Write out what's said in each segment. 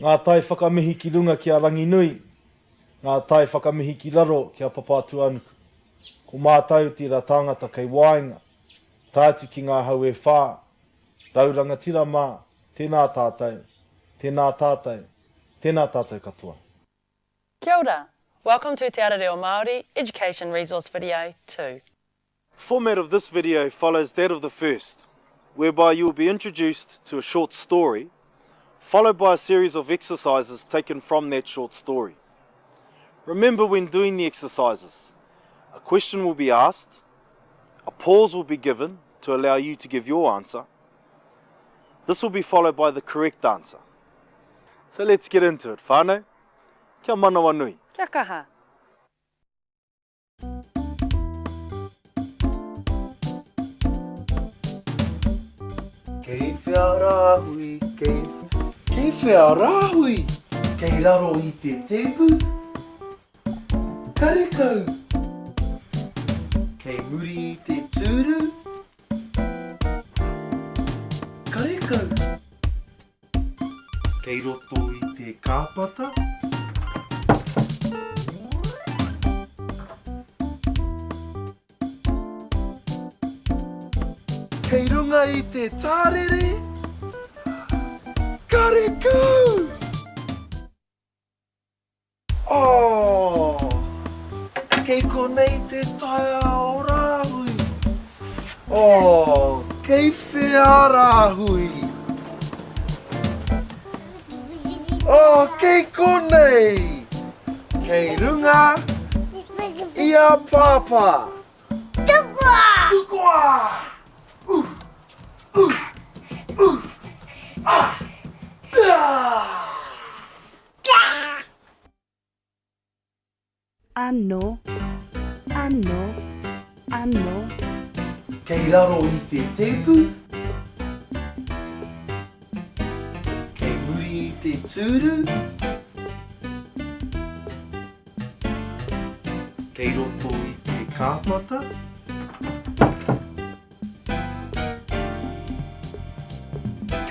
Ngā tai whakamihi ki runga ki a Ranginui, ngā tai whakamihi ki raro ki a Papatūānuku. Ko mātau tērā tāngata kei waenga, tae atu ki ngā hau e whā, rau rangatira mā, tēnā tātou, tēnā tātou, tēnā tātou katoa. Kia ora! Welcome to Te Ara Reo Māori Education Resource Video 2. Format of this video follows that of the first, whereby you will be introduced to a short story, followed by a series of exercises taken from that short story. Remember when doing the exercises, a question will be asked, a pause will be given to allow you to give your answer. This will be followed by the correct answer. So let's get into it, whānau. Kia manawanui. Kia kaha. Kei whea rāhui, kei, kei whea rāhui? Kei raro i te tēpu? Karekau! Kei muri i te tūru? Karekau! Kei roto i te kāpata? Kei runga i te tārere? Karekau! Oh! Kei konei te taea o Rāhui. Oh, kei whea Rāhui? Oh, kei konei! Kei runga i a Pāpā. Tukua! Tukua! Uh, uh, uh, ah, ah! Anō, anō, anō. Kei raro i te tēpu. Kei muri i te tūru. Kei roto i te kāpata.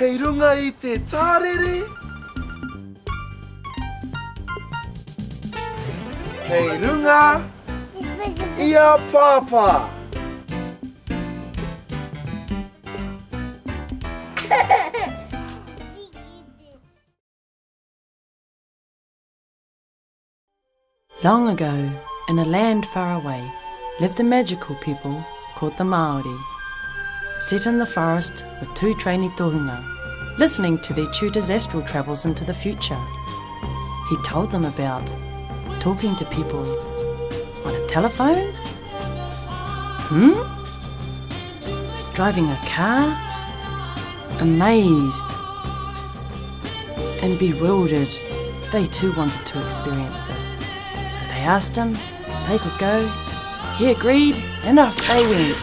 Kei runga i te tārere. Kei runga i a Pāpā. Long ago, in a land far away, lived a magical people called the Maori. Set in the forest with two trainee tohunga, listening to their tutor's astral travels into the future. He told them about talking to people on a telephone? Hmm? Driving a car? Amazed and bewildered, they too wanted to experience this. So they asked him if they could go. He agreed, and off they went.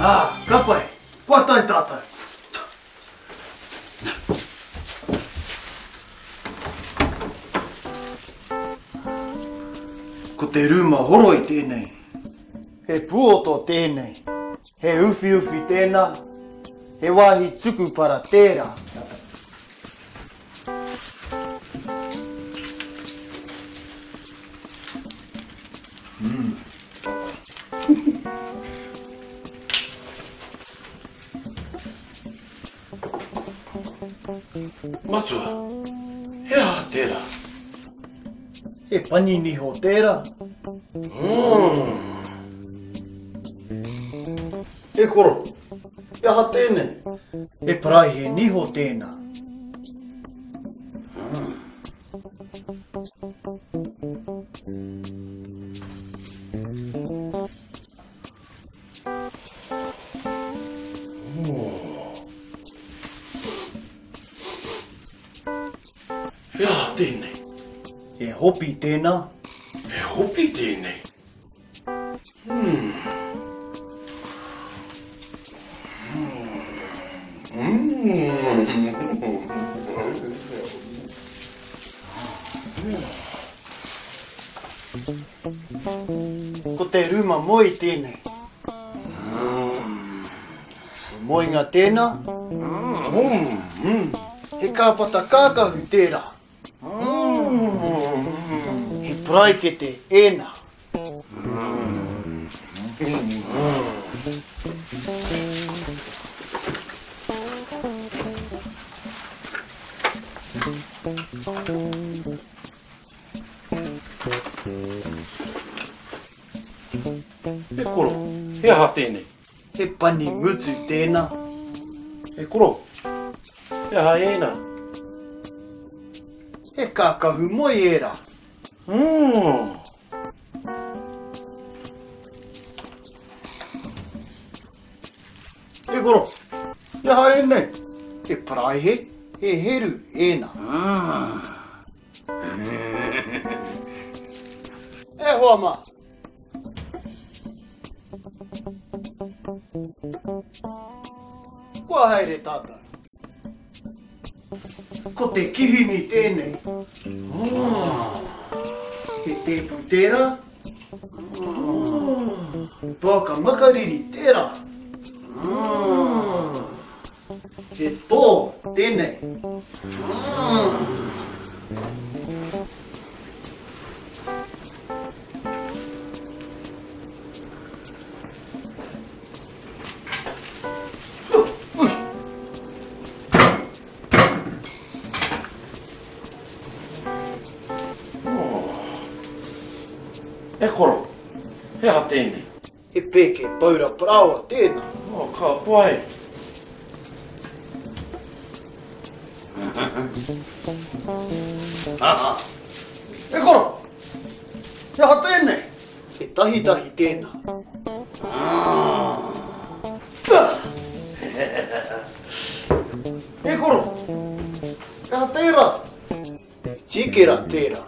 Ā, ka pai, kua tae tātou. Ko te rūma horoi tēnei. He puoto tēnei. He uwhiuwhi tēnā. He wāhi tuku para tērā. Matua, he aha tērā? He pani niho tērā. E koro! He aha tēnei? He paraihe niho tēnā. He aha tēnei? He hopi tēnā. He hopi tēnei? Ko te rūma moe tēnei. He moenga tēnā. He kāpata kākahu tērā. He paraikete ēnā. E koro, he aha tēnei? He pani ngutu tēnā. E koro, he aha ēnā? He kākahu moe ērā. Mm. E koro, he aha ēnei? He paraihe, he heru ēnā. E hoa mā! Kua haere tātou. Ko te kihini tēnei. He tēpu tērā. He pāka makariri tērā. He tō tēnei. E koro, he aha tēnei? He pēke paura parāoa tēnā. Oh, ka pai. E koro, he aha tēnei? He tahitahi tēnā. E koro, he aha tērā? He tīkera tērā.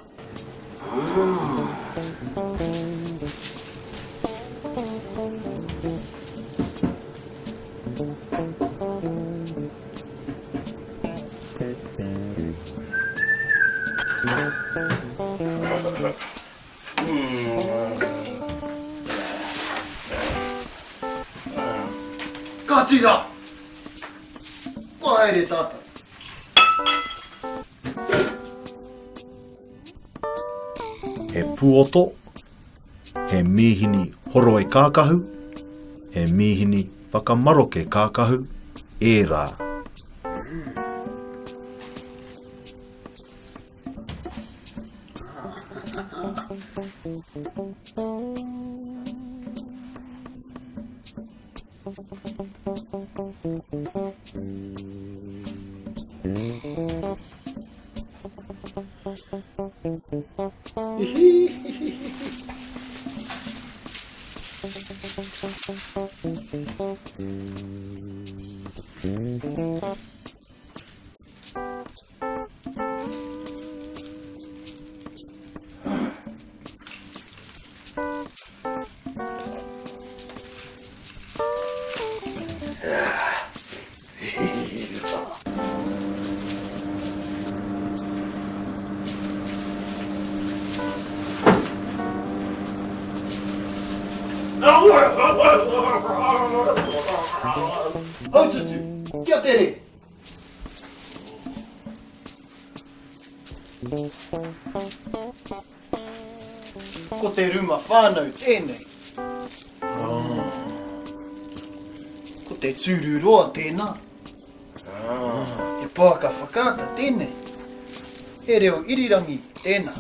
Kāti rā! Kua haere tātou. He puoto, he mīhini horoi kākahu, he mīhini whakamaroke kākahu ērā. Haututu, kia tere! Ko te ruma whānau tēnei. Ko te tūru roa tēnā. He poaka whakaata tēnei. He reo irirangi tēnā.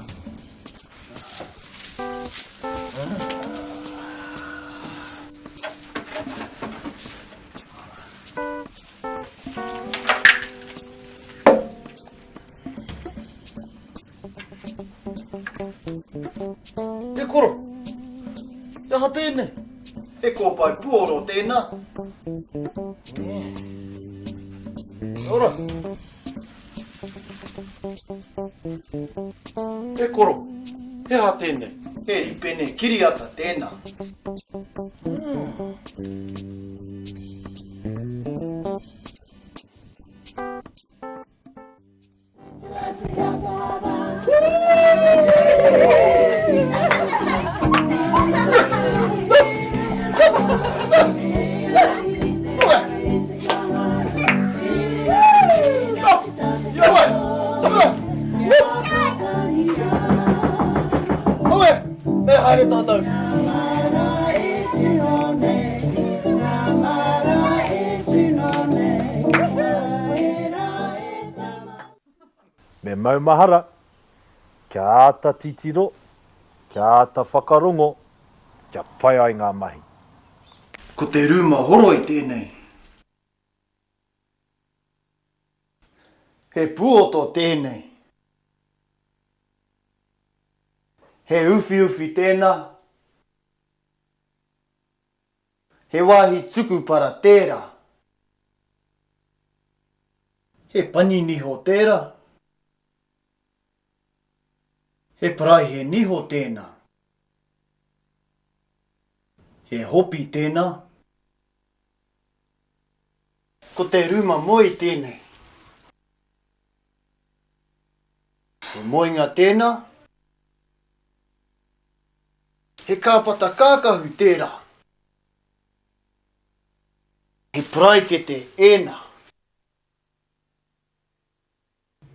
E koro, he aha tēnei? He kōpae puoro tēnā. Kia ora. E koro, he aha tēnei? He ripene kiriata tēnā. Me haere tātou. Me maumahara, kia āta titiro, kia āta whakarongo, kia pai ai ngā mahi. Ko te rūma horoi tēnei. He puoto tēnei. He uwhiuwhi tēnā. He wāhi tuku para tērā. He pani niho tērā. He paraihe niho tēnā. He hopi tēnā. Ko te rūma moe tēnei. He moenga tēnā. He kāpata kākahu tērā. He paraikete ēnā.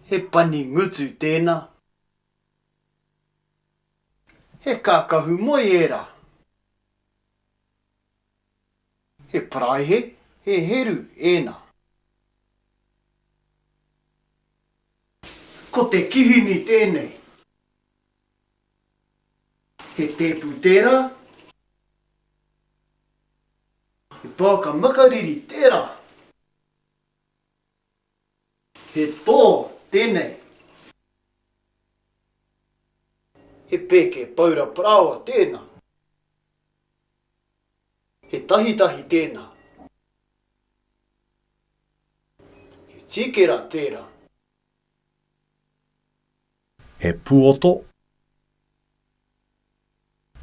He pani ngutu tēnā. He kākahu moe ērā. He paraihe, he heru ēnā. Ko te kihini tēnei. He tēpu tērā. He pāka makariri tērā. He tō tēnei. He pēke paura parāoa tēnā. He tahitahi tēnā. He tīkera tērā. He puoto,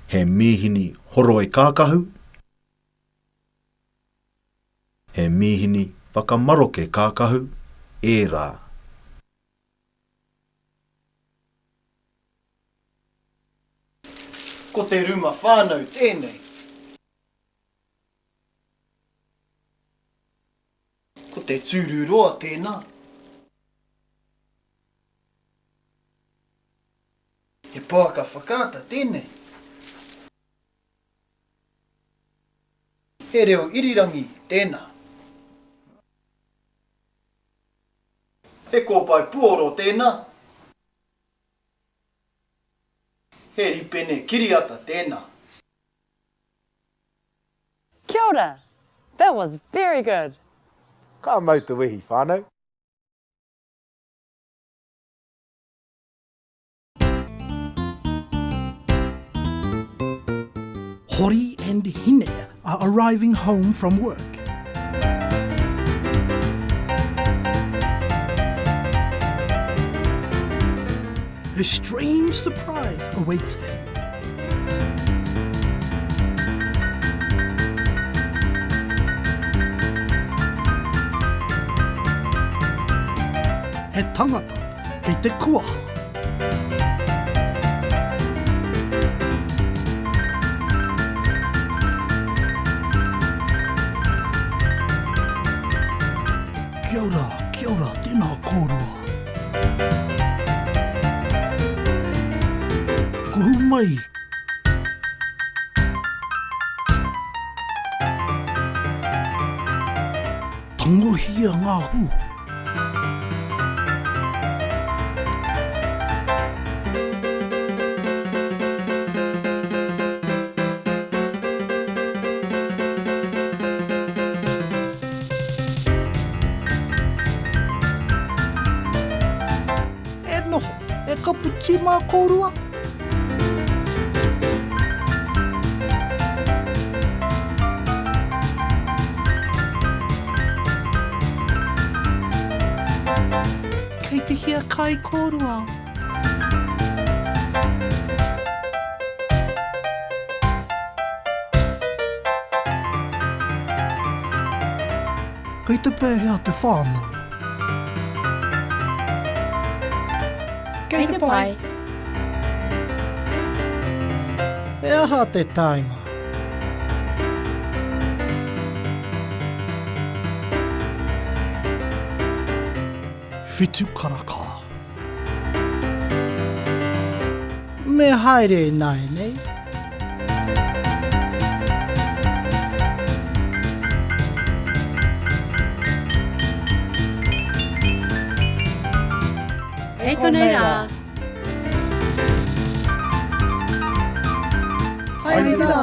he mīhini horoi kākahu, he mīhini whakamaroke kākahu ērā. Ko te ruma whānau tēnei. Ko te tūru roa tēnā. He pouaka whakaata tēnei. He reo irirangi tēnā. He kōpae puoro tēnā. He ripene kiriata tēnā. Kia ora! That was very good! Ka mau te wehi, whānau. Hori and Hine are arriving home from work. A strange surprise awaits them. He tangata kei te kuaha. Kia ora, kia ora, tēnā kōrua. Kuhu mai. Tangohia ngā hū. E noho, e kapu tīma kōrua? kai kōrua? Kei te pēhea te whānau? Kei te pai. He aha te tāima? Whitu karaka. Me haere ināianei. Kei konei rā. Haere rā.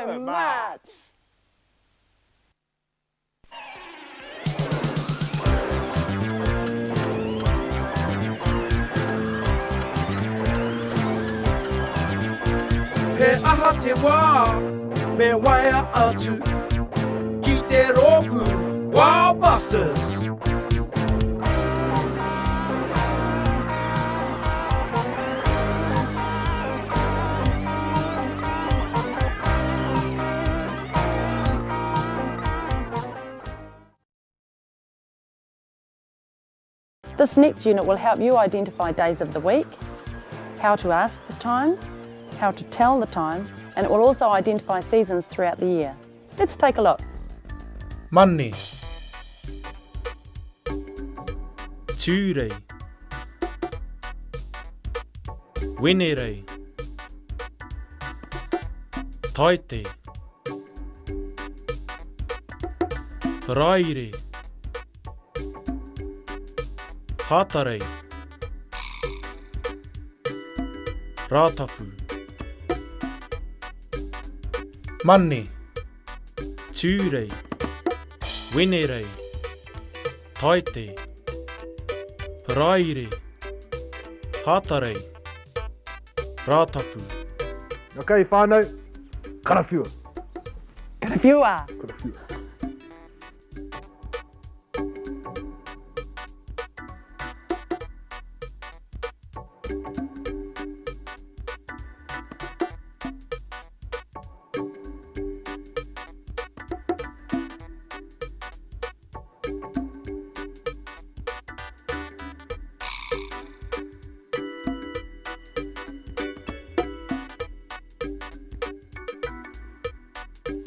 Too much! He aha te wā me waea atu ki te rōpū Wild Busters? This next unit will help you identify days of the week, how to ask the time, how to tell the time, and it will also identify seasons throughout the year. Let's take a look. Mane. Tūrei. Wenerei. Taite. Paraire. Hātarei. Rātapu. Mane. Tūrei. Wenerei. Taite. Paraire. Hātarei. Rātapu. Okay whānau, karawhiua. Karawhiua! Karawhiua.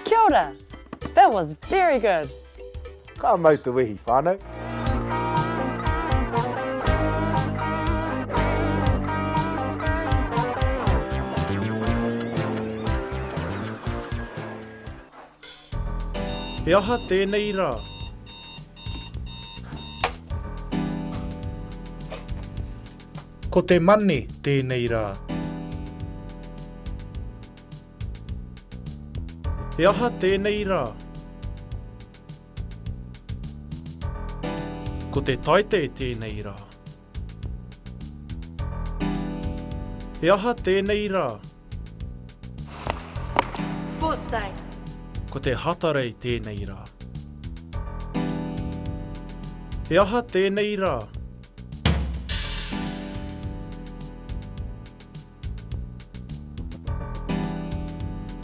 Kia ora! That was very good! Ka mau te wehi, whānau. He aha tēnei rā? Ko te Mane tēnei rā. He aha tēnei rā? Ko te Taite tēnei rā. He aha tēnei rā? Sports day. Ko te Hatarei tēnei rā. He aha tēnei rā?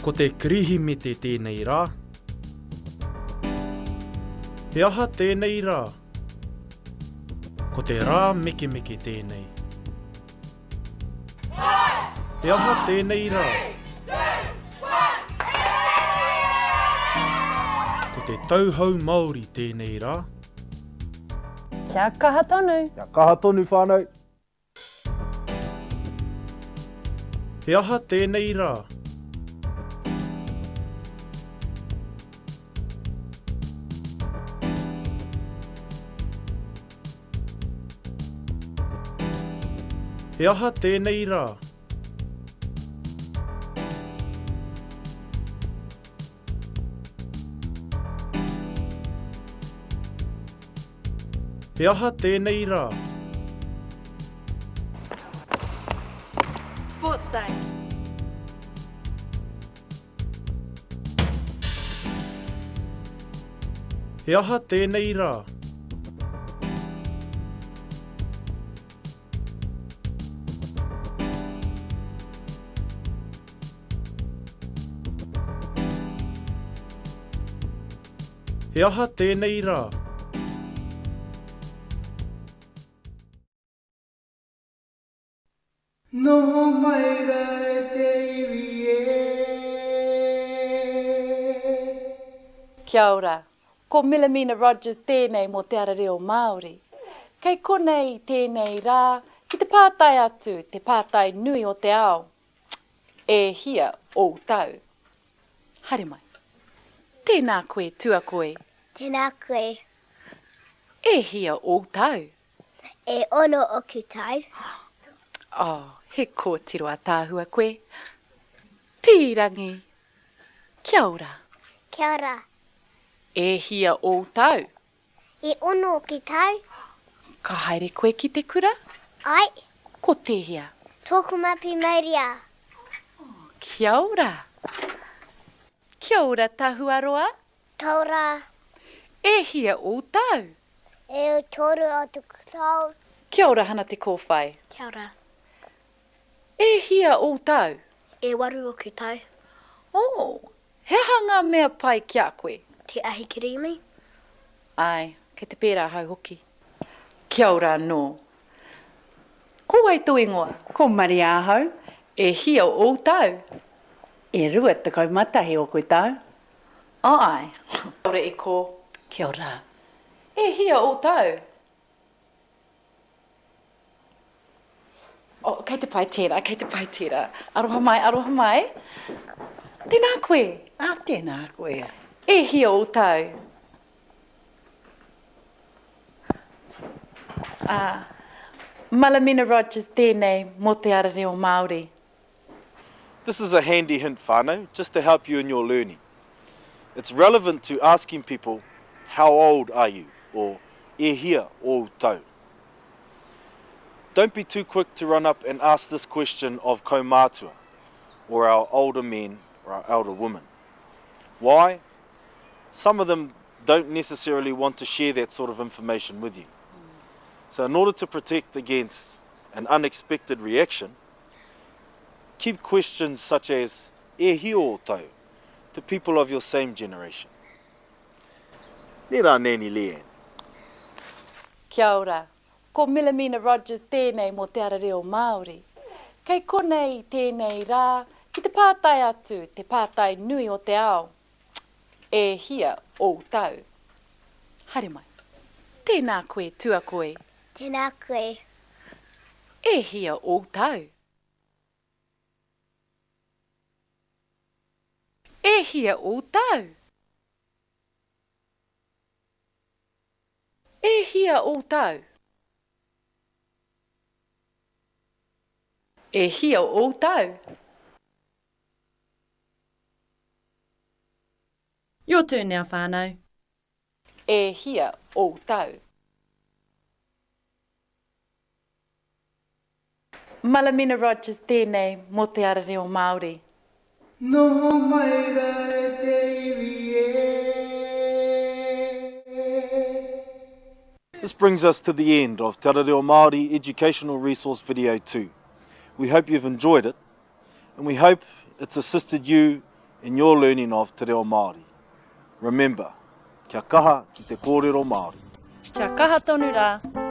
Ko te Kirihimete tēnei rā. He aha tēnei rā? Ko te rā mekemeke tēnei. He aha tēnei rā? Ko te Tau Hou Māori tēnei rā. Kia kaha tonu! Kia kaha tonu whānau! He aha tēnei rā? He aha tēnei rā? He aha tēnei rā? Sports day. He aha tēnei rā? He aha tēnei rā? Noho mai rā e te iwi e. Kia ora. Ko Milamina Rodgers tēnei mō Te Ara Reo Māori. Kei konei tēnei rā ki te pātai atu te pātai nui o te ao, E hia ōu tau? Haere mai. Tēnā koe Tuakoi. Tēnā koe. E hia ōu tau? E ono oku tau. Oh, he kōtiro ataahua koe. Tīrangi. Kia ora. Kia ora. E hia ōu tau? E ono oku tau. Ka haere koe ki te kura? Ai. Ko tēhea? Tōku mapi mauria. Oh, kia ora. Kia ora Tahuaroa. Kia ora. E hia ōu tau? E toru oku tau. Kia ora Hana Te Kōwhai. Kia ora. E hia ōu tau? E waru oku tau. Oh, he aha ngā mea pai ki a koe? Te ahikirīmi. Āe, kei te pērā ahau hoki. Kia ora anō. Ko wai tō ingoa? Ko Maria ahau. E hia ōu tau? E 21 ōku tau. Āe. Kia ora e kō. Kia ora. E hia ō tau? Oh, kei te pai tērā, kei te pai tērā. Aroha mai, aroha mai. Tēnā koe. Ah, tēnā koe. E hia ō tau? Ā, Malamina Rogers tēnei mō Te Ara Reo Māori. This is a handy hint whānau, just to help you in your learning. It's relevant to asking people how old are you or e hia ōu tau. Don't be too quick to run up and ask this question of kaumātua or our older men or our elder women. Why? Some of them don't necessarily want to share that sort of information with you. So in order to protect against an unexpected reaction, keep questions such as, E hia ō tau? to people of your same generation. Nē rā Nanny Leanne? Kia ora. Ko Milamina Rogers tēnei mō Te Ara Reo Māori. Kei konei tēnei rā ki te pātai atu te pātai nui o te ao. E hia ōu tau? Haere mai. Tēnā koe tuakoi. Tēnā koe. E hia ōu tau? E hia ōu tau? E hia ōu tau? E hia ōu tau? Your turn now whānau. E hia ōu tau? Malamina Rogers tēnei mō Te Ara Reo Māori. Noho mai ra e te iwi e. This brings us to the end of Te Ara Reo Māori Educational Resource Video 2. We hope you've enjoyed it and we hope it's assisted you in your learning of Te Reo Māori. Remember, kia kaha ki te kōrero Māori. Kia kaha tonu rā!